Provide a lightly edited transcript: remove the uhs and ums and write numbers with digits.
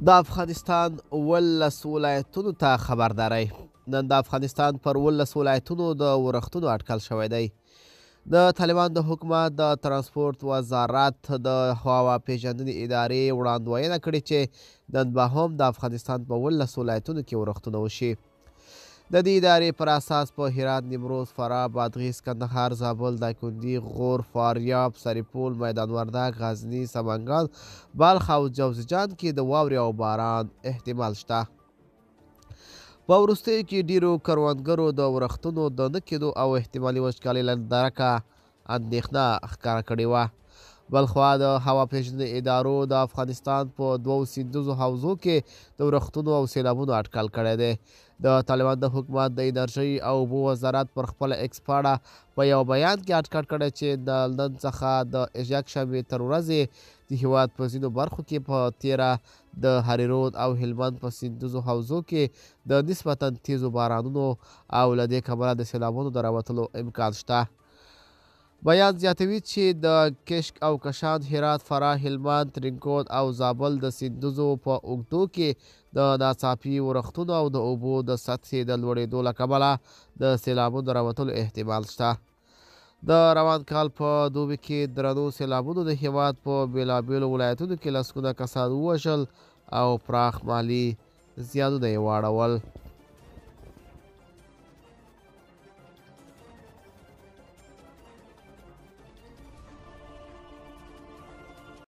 د افغانستان 17 ولایتونو ته خبرداری. نن د افغانستان پر 17 ولایتونو د ورښتونو اټکل شوی دی. د طالبان د حکومت د ترانسپورت وزارت د هوا پیژندنې ادارې وړاندوینه کړې چې نن به هم د افغانستان په 17 ولایتونو کې ورښتونه وشي. د دې ادارې پر اساس په هرات، نیمروز، فراه، بادغیس، کندهار، زابل، دایکندي، غور، فاریاب، سرپل، میدان وردګ، غزني، سمنګان، بلخ او جوزجان کې د واورې او باران احتمال شته. په وروستیو کې ډیرو کروندګرو د ورښتونو د نه کېدو او احتمالي وچکالۍ له درکه اندېښنه ښکاره کړې وه. بلخوا د هوا پېژندنې ادارو د افغانستان په دوو سیندیزو حوزو کې د ورښتونو او سیلابونو اټکل کړی دی. د طالبان د حکومت د انرژۍ او اوبو وزارت پر خپله ایکس پاڼه په یوه بیان کې اټکل کړی چې د نن څخه د یکشنبې تر ورځې د هیواد په ځینو برخو کې په تېره د هریرود او هلمند په سیندیزو حوزو کې د نسبتاً تیزو بارانونو او له دې کبله د سیلابونو د راوتلو امکان شته. بیان زیاتوي چې د کشک او کشان، هرات، فراه، هلمند، ترینکوت او زابل د سیندیزو په اوږدو کې د ناڅاپي ورښتونو او د اوبو د سطحې د لوړېدو له کبله د سیلابونو د راوتلو احتمال شته. د روان کال په دوبي کې درنو سیلابونو د هیواد په بېلابېلو ولایتونو کې لسګونه کسان ووژل او پراخ مالي زیانونه یې واړول.